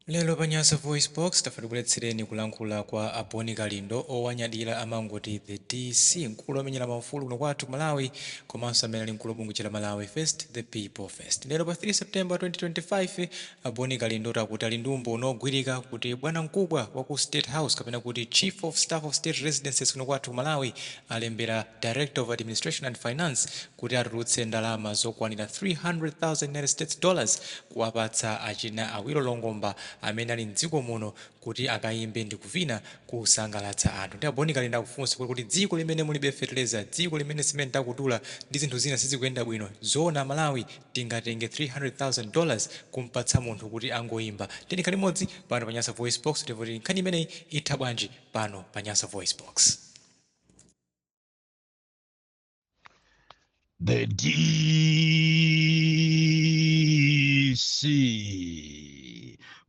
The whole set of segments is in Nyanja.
Lero pa Nyasa VoiceBox tafuna tibweretsereni kulankhula kwa a Bon Kalindo, owanyadira amangoti The DC, mkulu omenyera maufulu kuno kwathu ku Malawi komanso amene ali mkulu wa bungwe la Malawi First, The People First. Lero pa 3 September 2025, a Bon Kalindo akuti ali ndi umboni ogwirika kuti bwana mkubwa wa ku State House, kapena kuti Chief of Staff of State Residences kuno kwathu ku Malawi, alembera Director of Administration and Finance kuti atulutse ndalama zokwanira 300,000 United States dollars kuwapatsa achina Awilo Longomba amene ali mdziko muno kuti akayimbe ndi kuvina kusangalatsa anthu. Ndi a Bon Kalindo akufunsa kuti dziko limene mulibe feteleza, dziko limene simenti akudula ndi zinthu zina sizikuyenda bwino, zoona Malawi tingatenge $300,000 kumpatsa munthu kuti angoyimba? Tiyeni limodzi pano pa Nyasa Voice Box kuti nkhani imeneyi itha bwanji pano pa Nyasa Voice Box. The DC,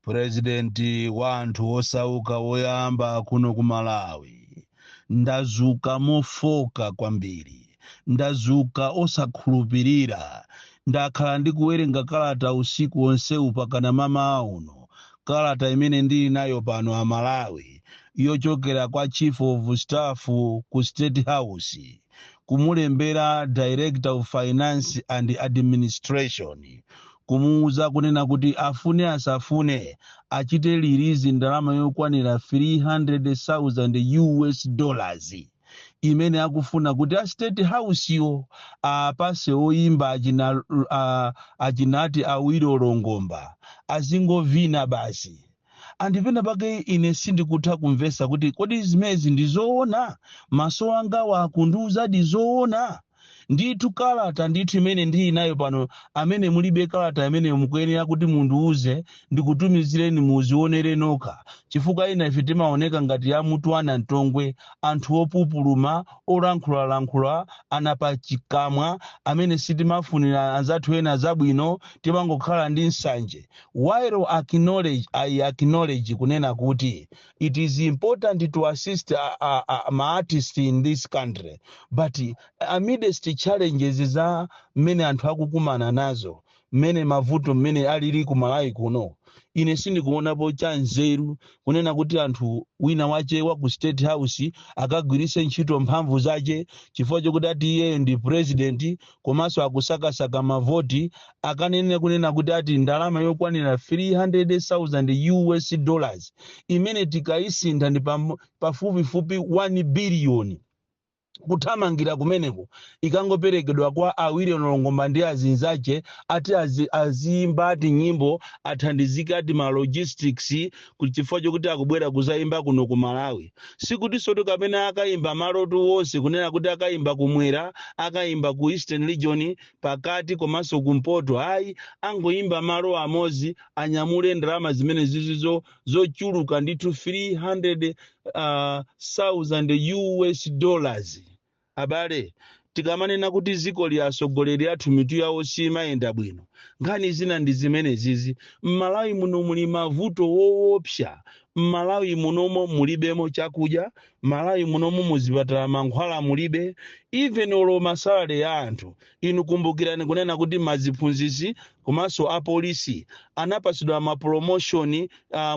President wa anthu osauka woyamba kuno ku Malawi. Ndazuka mofoka kwambiri, ndazuka osakhulupirira. Ndakhala ndikuwerenga kalata usiku wonsewu pakana mamawa uno, kalata imene ndili nayo pano a Malawi, yochokera kwa Chief of Staff ku State House, kumulembera Director of Finance and Administration, kumuuza kunena kuti afune asafune achite release ndalama yokwanira 300,000 US dollars imene akufuna kuti a State House yo apase oyimba achina achinati Awilo Longomba azingovina basi. Andipena pake ine sindikutha kumvesa kuti kodi zimezi ndi zoona? Maso angawa akundiuzadi zoona? Ndithu kalata ndithu imene ndili nayo pano, amene mulibe kalata imene mukuyenera kuti mundiuze ndikutumizireni muzionere nokha, chifukwa ina ife timaoneka ngati amutwana mtongwe, anthu opupuluma, olankhulalankhula anapachikamwa, amene sitimafunira anzathu ena zabwino, timangokhala ndi nsanje. While I acknowledge kunena kuti it is important to assist ma artists in this country, but amidst challenges za mmene anthu akukumana nazo, mmene mavuto mmene alili ku Malawi kuno, ine sindikuonapo cha nzeru kunena kuti anthu wina wache wa ku State House akagwiritse ntchito mphamvu zache chifukwa chokuti ati iyeyo ndi president komanso akusakasaka mavoti, akanene kunena kuti ati ndalama yokwanira 300,000 US dollars imene tikayisintha ndi pafupifupi 1 billion kuthamangira kumeneko, ikangoperekedwa kwa Awilo Longomba ndi azinzache ati aziyimba ati nyimbo, athandizike ati ma logistics kuti chifukwa chokuti akubwera kuzayimba kuno ku Malawi. Sikuti soto kapena akayimba malotu wonse, kunena kuti akayimba kumwera, akayimba ku Eastern Region, pakati komanso kumpoto, ayi, angoyimba malo amodzi, anyamule ndalama zimene zizizo zochuluka ndithu 300 thousand US dollars. Abale, tikamanena kuti dziko li atsogoleri athu mitu yawo simayenda bwino, nkhani zina ndi zimene zizi. M'Malawi muno muli mavuto woopsa. M'Malawi munomo mulibemo chakudya, Malawi munomo muzipatala mankhwala mulibe, even olo ma salary ya anthu. Inu kumbukirani kunena kuti maziphunzitsi komanso apolisi anapasidwa ma promotion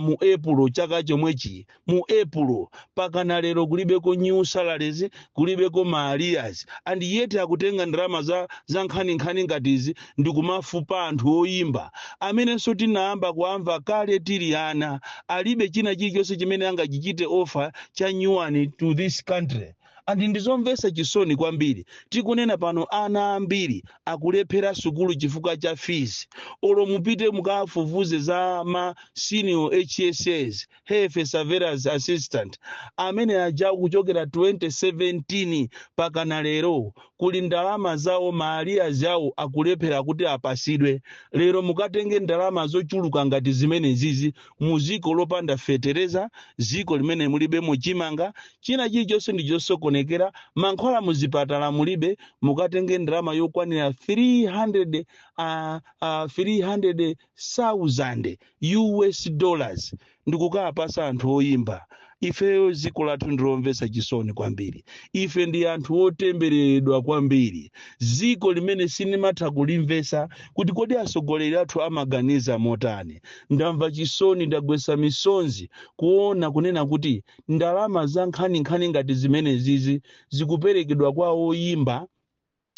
mu April chaka chomwechi, mu April pakana lero kulibeko new salaries, kulibeko ma arrears, and yet akutenga ndalama za nkhaninkhani ngatizi ndikumafupa anthu oyimba amenenso tinayamba kuamva kale tili ana, alibe china chilichonse chimene angachichite offer cha new one to this country. And ndizomvetsa chisoni kwambiri. Tikunena pano ana ambiri akulephera sukulu chifukwa cha fees. Olo mupite mukafufuze za ma senior HSAs, health surveillance assistant, amene aja kuchokera 2017 pakana lero kuli ndalama zawo, ma arrears awo akulephera kuti apasidwe. Lero mukatenge ndalama zochuluka ngati zimene zizi mu ziko lopanda fetereza, ziko limene mulibe muchimanga, china chilichonse ndi chosokonekera, mankhwala muzipatala mulibe, mukatenge ndalama yokwanira 300,000 US dollars ndikukapasa anthu oyimba. Ifeyo dziko lathu ndilomvetsa chisoni kwambiri. Ife ndi anthu otembereredwa kwambiri, dziko limene sinimatha kulimvetsa kuti kodi atsogoleri athu amaganiza motani. Ndamva chisoni, ndagwetsa misonzi kuona kunena kuti ndalama za nkhaninkhani ngati zimenezizi zikuperekedwa kwa oyimba,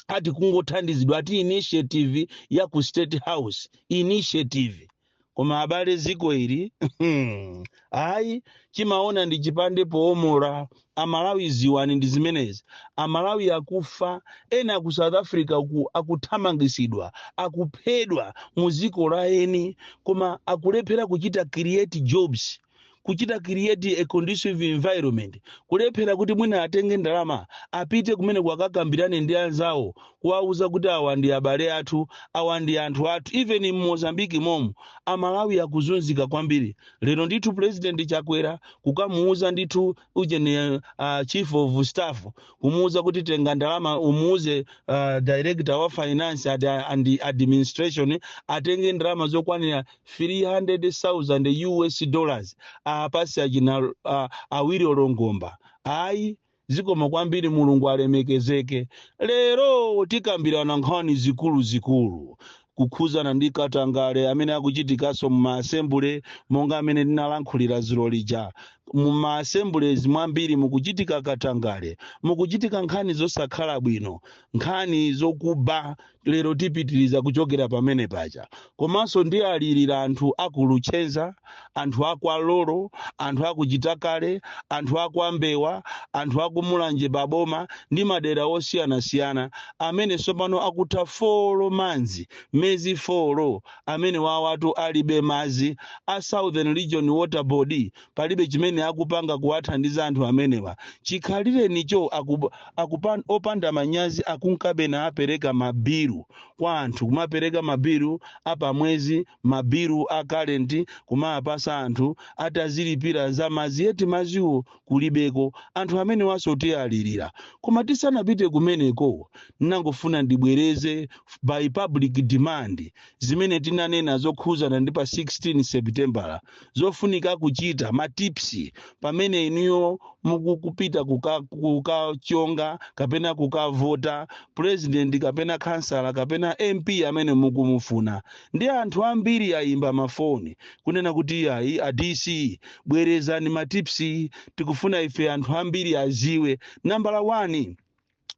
ati kungothandizidwa, ati initiative ya ku State House initiative. Koma abale, ziko ili ayi, chimaona ndi chipande poomora. Amalawi, ziwani ndi zimenezi. Amalawi akufa, ena ku South Africa ku akuthamangisidwa, akuphedwa mu ziko la eni, koma akulephera kuchita create jobs, kuchita create a conducive environment, kulephera kuti mwina atenge ndalama apite kumene kwakakambirane ndi anzawo, kuwauza kuti awa ndi abale athu, awa ndi anthu athu. Even in Mozambique momo Amalawi akuzunzika kwambiri. Lero ndithu President Chakwera kukamuuza ndithu ujeni, chief of staff, kumuuza kuti tenga ndalama, umuuze director wa finance and administration atenge ndalama zokwanira 300,000 US dollars apasi achina awiri olongomba. Ayi, zikoma kwambiri, Mulungu alemekezeke. Lero tikambirana nkhani zikulu zikulu kukhuzana ndi katangale amene akuchitikanso mu maassembly, monga amene ndinalankhulira zulo lija. Mu maassemblies mwambiri mukuchitika katangale, mukuchitika nkhani zosakhala bwino, nkhani zokuba. Lero tipitiriza kuchokera pamene paja. Komanso ndi alirira anthu aku Luchenza, anthu aku Alolo, anthu aku Chitakale, anthu aku Ambewa, anthu aku Mulanje baboma ndi madera osiyanasiyana amene tsopano akutha 4 months, mezi 4 amene wawatu alibe mazi. A Southern Region Water Board palibe chimene akupanga kuwathandiza anthu amenewa. Chikhalirenicho opanda manyazi, akunkabena apereka mabilu kwa anthu, kumapereka mabilu apamwezi, mabilu a current, kumapasa anthu atazilipira za mazi, yeti maziwo kulibeko. Anthu amene wasoteyalirira. Koma tisanapite kumeneko, nangofuna ndibwereze by public demand zimene tinanena zokhuzana ndi pa 16 September, zofunika kuchita, matips pamene inuyo mukupita kukachonga kapena kukavota president kapena kansala kapena MP amene mukumufuna. Ndi anthu ambiri ayimba mafoni kunena kuti ayi, a DC, bwerezani matips, tikufuna ife anthu ambiri aziwe. Nambala 1,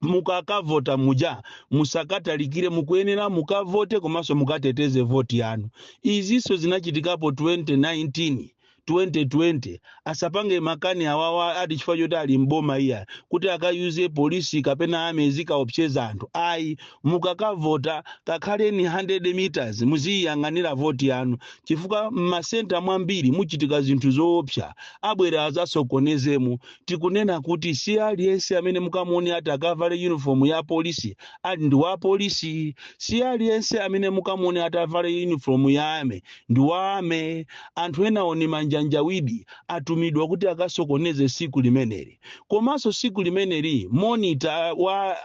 mukakavota muja musakatalikire, mukuyenera mukavote komanso mukateteze voti yanu. Izinso zinachitikapo 2019, 2020. Asapange makani awawa ati chifukwa choti ali mboma iya kuti akayuze polisi kapena army zikaopseza anthu, ayi. Mukakavota kakhaleni 100 meters, muziyang'anira voti yanu, chifukwa mmasenta mwambiri muchitika zinthu zoopsa, abwera azasokonezemo. Tikunena kuti si aliyense amene mukamuone ati akavale uniform ya polisi ali ndi wa polisi, si aliyense amene mukamuone ati avale uniform ya army ndi wa army. Anthu enawo ni manjanjawidi, atumidwa kuti akasokoneze siku limeneli. Komanso siku limeneli monitor wa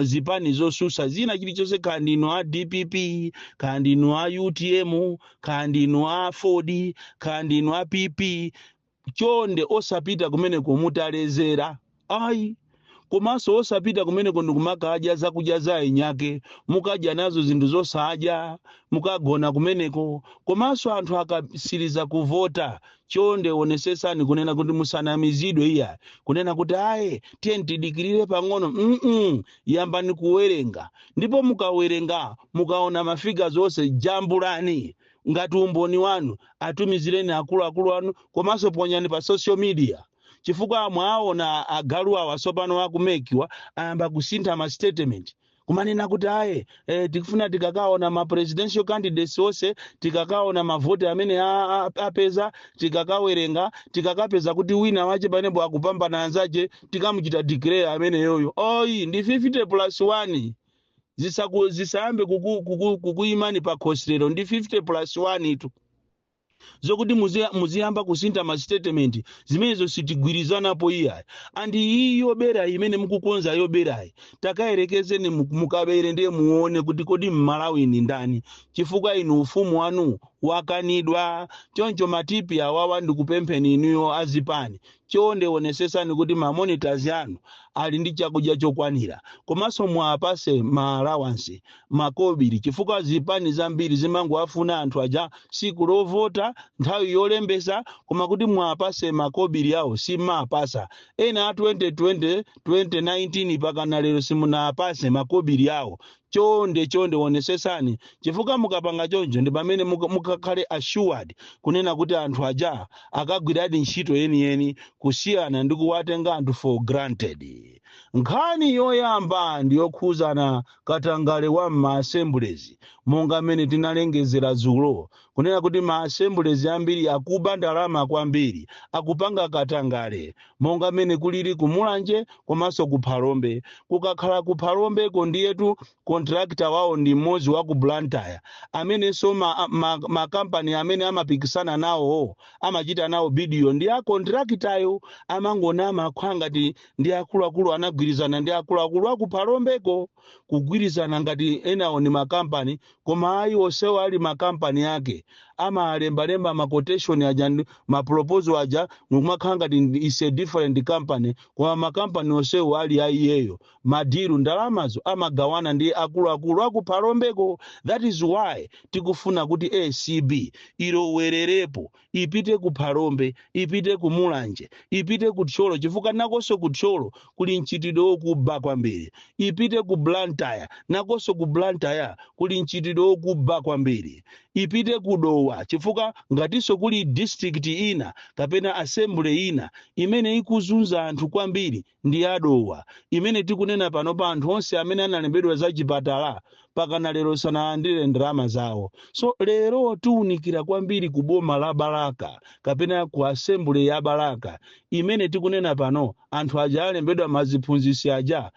zipani zosusa zina chilichonse, kandi inu a DPP, kandi inu a UTM, kandi inu a Ford, kandi inu a PP, chonde osapita kumeneko mutalezera, ayi. Komanso osapita kumeneko ndikumakadya zakudya za enyake, mukadya nazo zinthu zosadya, mukagona kumeneko. Komanso anthu akasiriza kuvota, chonde onesesani kunena kuti musanamizidwe iya, kunena kuti aye, tiye tidikirire pang'ono. Yambani kuwerenga, ndipo mukawerenga, mukaona mafigures onse, jambulani ngati umboni wanu, atumizireni akuluakulu anu, komanso ponyani pa social media, chifukwa mwaona agalu awa tsopano akumekiwa ayamba kusintha ma statement, kumanena kuti aye, tikufuna tikakaona ma presidential candidates onse, tikakaona mavoti amene apeza, tikakawerenga, tikakapeza kuti wina wache panepo akupambana anzache, tikamuchita declare ameneyoyo. Oyi, ndi 50 plus 1. Zisayambe kukuyimani pa khosi lero, ndi 50 plus 1 itu. Zokuti muziyamba kusintha ma statement, zimenezo sitigwirizanapo iyayi. And iyi yoberayi imene mukukonza yoberayi, takayerekezeni mukabere ndiye muone kuti kodi Mmalawi ni ndani, chifukwa inu ufumu wanu Wakanidwa. Choncho ma tip awawa, ndikupempheni inuyo azipani, chonde onesesani kuti ma monitors anu ali ndi chakudya chokwanira, komanso muapase ma allowance, makobiri, chifukwa zipani zambiri zimangoafuna anthu aja siku lovota, nthawi yolembesa, koma kuti muapase makobiri awo simapasa. Ena a 2020, 2019 pakana lero simunapase makobiri awo. Chonde chonde onesesani, chifukwa mukapanga choncho ndi pamene mukakhale assured kunena kuti anthu aja akagwiradi ntchito yeniyeni, kusiyana ndi kuwatenga anthu for granted. Nkhani yoyamba ndi yokhuzana katangale wa ma assemblies, monga mmene tinalengezera dzulo kunena kuti ma assemblies ambiri akuba ndalama kwambiri, akupanga katangale, monga mmene kulili ku Mulanje komanso ku Phalombe. Kukakhala ku Phalombeko, ndiyetu contractor wawo ndi mmodzi wa ku Blantyre, amenenso makampani amene amapikisana nawo, amachita nawo bid yo ndi a contractor yo, amangonama akhala ngati ndi akuluakulu, anagwirizana ndi akuluakulu aku Phalombeko, kugwirizana ngati enawo ni makampani, koma ayi, onsewo ali makampani ake. Amalembalemba ma quotation aja ndi ma proposal aja nkumakhala ngati is a different company, koma makampani onsewo ali aiyeyo. Ma deal, ndalamazo amagawana ndi akuluakulu aku Phalombeko. That is why tikufuna kuti ACB ilowererepo, ipite ku Phalombe, ipite ku Mulanje, ipite ku Thyolo, chifukwa nakonso ku Thyolo kuli mchitidwe wokuba kwambiri. Ipite ku Blantyre, nakonso ku Blantyre kuli mchitidwe wokuba kwambiri. Ipite ku Dowa, chifukwa ngatinso kuli district ina kapena assembly ina imene ikuzunza anthu kwambiri ndi adowa, imene tikunena pano pa anthu onse amene analembedwa za chipatala pakana lero sanalandire ndalama zawo. So lero tiwunikira kwambiri ku boma la Balaka kapena ku assembly ya Balaka, imene tikunena pano anthu aja alembedwa maziphunzisi aja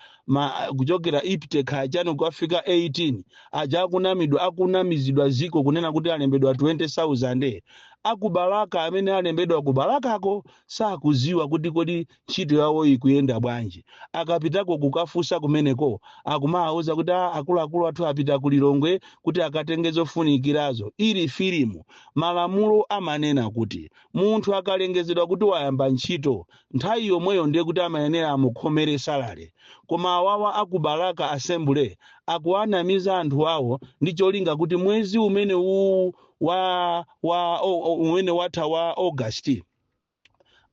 kuchokera IPTE achani kukafika 18 aja akunamidwa, akunamizidwa ziko kunena kuti alembedwa 20,000. Akubalaka, amene alembedwa ku Balakako sakuziwa kuti kodi ntchito yawo ikuyenda bwanji. Akapitako kukafunsa kumeneko, akumawuza kuti, "Ah, akuluakulu athu apita ku Lilongwe kuti akatenge zofunikirazo." Ili filimu. Malamulo amanena kuti munthu akalengezedwa kuti wayamba ntchito, nthawi yomweyo ndiye kuti amayenera amukhomere salary. Koma awawa akubalaka assembly akuwanamiza anthu awo ndi cholinga kuti mwezi umene uwu wa umene watha wa August,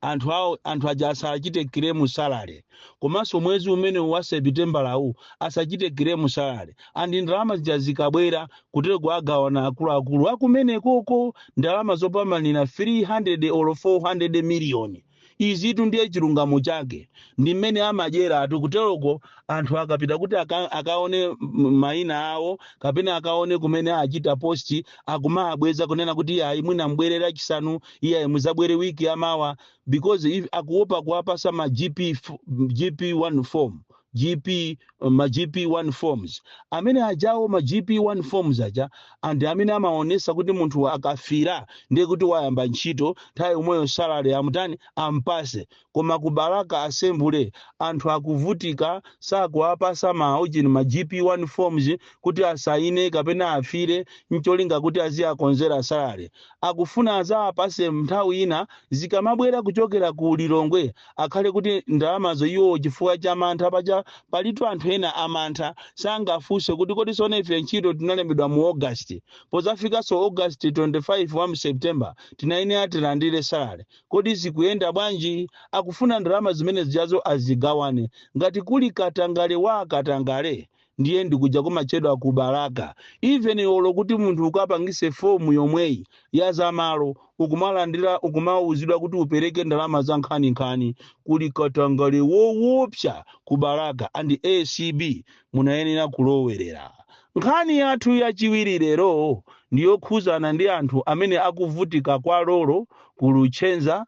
anthu awo, anthu aja asachite claim salary, komanso mwezi umene wa Sepitembalawu asachite claim salary. And ndalama zija zikabwera kutero agawana akuluakulu akumenekoko, ndalama zopambanira 300 or 400 miliyoni. Izitu ndiye chilungamo chake, ndi mmene amadyera atu kuteroko. Anthu akapita kuti akaone mayina awo kapena akaone kumene achita post, akumabweza kunena kuti iyayi, mwina mbwerera chisanu, iyayi, muzabwere wiki yamawa, because if akuopa kuwapasa ma GP1 form, GP, ma GP1 forms amene ajawo, ma GP1 forms aja and amene amaonesa kuti munthu akafira ndiye kuti wayamba ntchito, nthawi yomweyo salary amutani, ampase. Koma ku Balaka assembly anthu akuvutika, sakuwapasa ma ujini, ma GP1 forms kuti asaine kapena afire ncholinga kuti aziyakonzera salary. Akufuna azawapase nthawi ina zikamabwera kuchokera ku Lilongwe, akhale kuti ndalamazo iwo, chifukwa cha mantha pacha palitu anthu ena amantha, sangafunse kuti kodi sone ife ntchito tinalembedwa mu August, pozafikanso August 25 wa mu September tinayenera tilandire salary, kodi zikuyenda bwanji? Akufuna ndalama zimene zijazo azigawane. Ngati kuli katangale wa katangale, ndiye ndikuja kumachedwa ku Balaka. Even olo kuti munthu ukapangise fomu yomweyi ya zamalo, ukumalandira, ukumauzidwa kuti upereke ndalama za nkhaninkhani. Kuli katangale woopsa ku Balaka and ACB munayenera kulowerera. Nkhani yathu yachiwiri lero ndiyokhuzana ndi anthu amene akuvutika kwa Lolo ku Luchenza,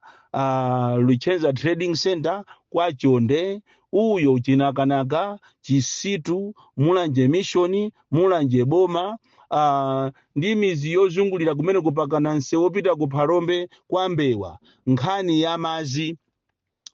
Luchenza Trading Center, kwa Chonde uyo, Chinakanaka, Chisitu, Mulanje Mission, Mulanje Boma, ndi mizi yozungulira kumene kupakana msewu wopita ku Phalombe kwa Mbewa. Nkhani ya mazi,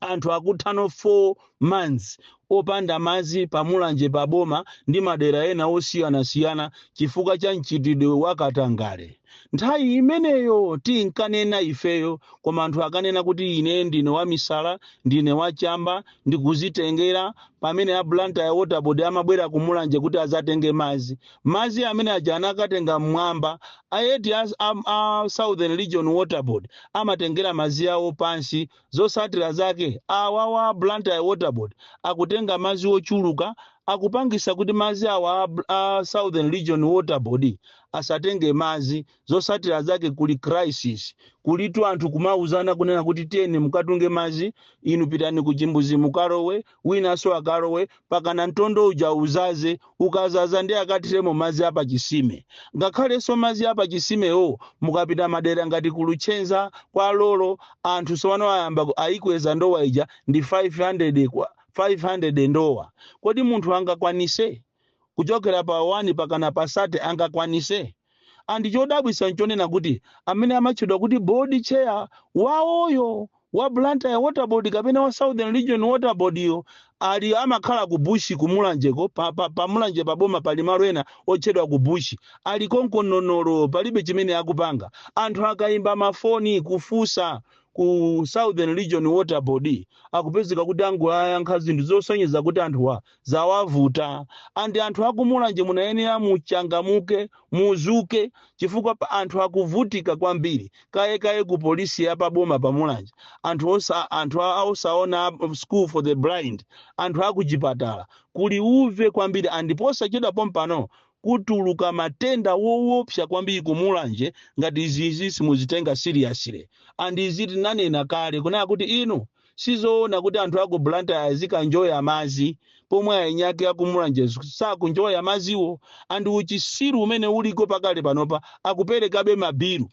anthu akuthano 4 months opanda madzi pamulanje paboma ndi madera ena osiyanasiyana chifukwa cha mchitidwe wa katangale. Nthawi imeneyo tinkanena ifeyo, koma anthu akanena kuti ine ndine wamisala, ndine wachamba, ndikuzitengera. Pamene a Blantyre Water Board amabwera kumulanje kuti azatenge madzi, madzi amene aja anakatenga mmwamba ayeti. A Southern Region Water Board amatengera madzi awo pansi. Zosatira zake, awa wa Blantyre Water Board akutenga madzi ochuluka, akupangisa kuti madzi awa a Southern Region Water Board asatenge madzi. Zosatira zake, kuli crisis, kulitu anthu kumauzana kunena kuti tiyeni mukatunge madzi, inu pitani ku chimbuzi mukalowe, winanso akalowe, pakana mtondo uja uzaze. Ukazaza ndi akathiremo madzi apachisime. Ngakhalenso madzi apachisimewo, mukapita madera ngati ku Luchenza, kwa Lolo, anthu sowano ayamba ayikweza ndowa ija ndi 500 kwa 500 ndowa. Kodi munthu angakwanise kuchokera pa 1 pakana pa 30? Angakwanise? And chodabwisa nchonena kuti amene amatchedwa kuti board chair wawoyo wa Blantyre Water Board kapena wa Southern Region Water Board yo ali amakhala ku bush kumulanjeko. Pa Mulanje paboma pali malo ena otchedwa ku bush, ali konkononolo, palibe chimene akupanga. Anthu akayimba mafoni kufusa ku Southern Region Water Board, akupezeka kuti angoyankha zinthu zosonyeza kuti anthuwa zawavuta. And anthu akumulanje munayenera muchangamuke, muzuke, chifukwa anthu akuvutika kwambiri. Kayekaye ku polisi ya paboma pamulanje, anthu osaona, school for the blind, anthu akuchipatala, kuli uve kwambiri. And posachedwa pompano kutuluka matenda woopsa kwambiri kumulanje ngati izizi simuzitenga seriously. And izi tinanena kale kunena kuti inu sizoona kuti anthu aku Blantyre azikanjoya madzi pomwe ayinyake akumulanje sakunjoya madziwo. And uchisiru umene uliko pakale panopa, akuperekabe mabilu.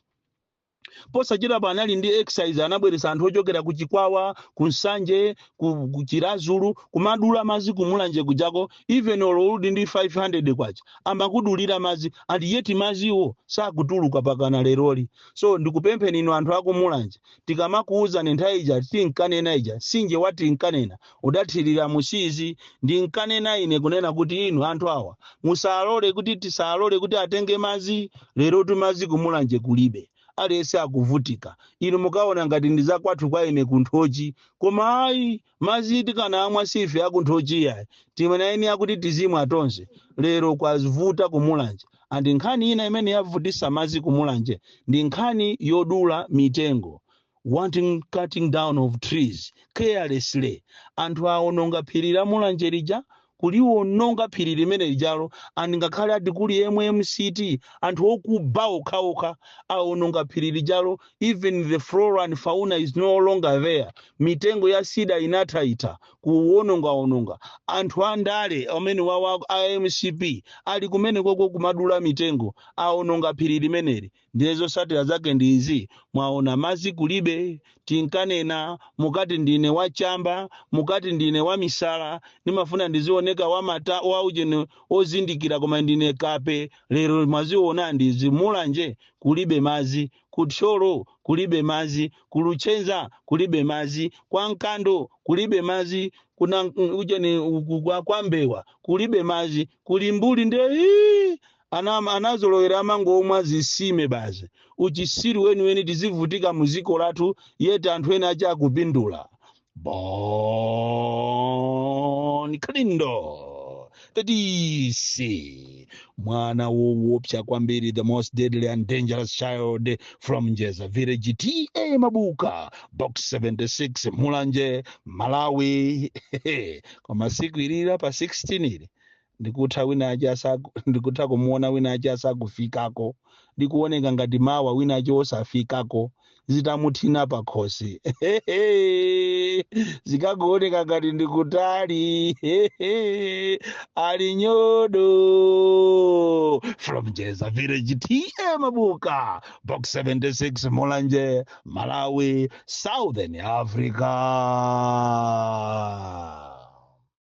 Posachedwa panali ndi exercise, anabweretsa anthu ochokera ku Chikwawa, ku Nsanje, ku Chirazulu, kumadula madzi kumulanje kujako. Even olo uli ndi 500 kwacha, amakudulira madzi, and yet madziwo sakutuluka pakana leroli. So ndikupempheni inu anthu akumulanje, tikamakuwuzani nthawi ija tinkanena ija, sinje wati nkanena udathirira musizi. Ndinkanena ine kunena kuti inu anthu awa musalole kuti, tisalole kuti atenge madzi. Lero tumadzi kumulanje kulibe, aliyense akuvutika. Inu mukaona ngati ndi zakwathu kwa ine kunthochi, koma ayi, madzi tikanamwa sife akunthochi yayi, timenaeni akuti tizimwa tonse. Lero kwavuta kumulanje. And nkhani ina imene yavutisa madzi kumulanje ndi nkhani yodula mitengo, wanting cutting down of trees carelessly. Anthu aononga phiri la Mulanje lija, kuliwononga phiri limene lijalo. And ngakhale ati kuli MMCT, anthu okuba okhaokha aononga phiri lijalo. Even the flora and fauna is no longer there. Mitengo ya cedar inathaitha kuwonongaononga. Anthu andale amene wawa a MCP ali kumene koko kumadula mitengo, aononga phiri limeneli. Ndiye zotsatira zake ndi izi mwaona, madzi kulibe. Tinkanena, mukati ndine wachamba, mukati ndine wamisala, ndimafuna ndizioneka wamata waujeni ozindikira, koma ndine kape. Lero mwaziona ndizi, Mulanje kulibe madzi, kuthyolo kulibe madzi, kuluchenza kulibe madzi, kwa Mkando kulibe madzi, kuna ujeni kwa Mbewa kulibe madzi, kuli mbuli nde ii, anazolowera amangomwa zisime basi. Uchisiru weniweni, tizivutika muziko lathu yet anthu ena achi akupindula. Bon Kalindo, the DC, mwana woopsa kwambiri, the most deadly and dangerous child from Njeza Village, TA Mabuka, Box 76, Mulanje, Malawi. Koma siku ilira pa 16 ili ndikutha wina achi ndikutha kumuona wina achi asakufikako, ndikuoneka ngati mawa wina achi osafikako, zitamuthina pakhosi, zikakuoneka ngati ndikutali ali nyodo. From Jeza Village, TA Mabuka, Box 76, Mulanje, Malawi, Southern Africa.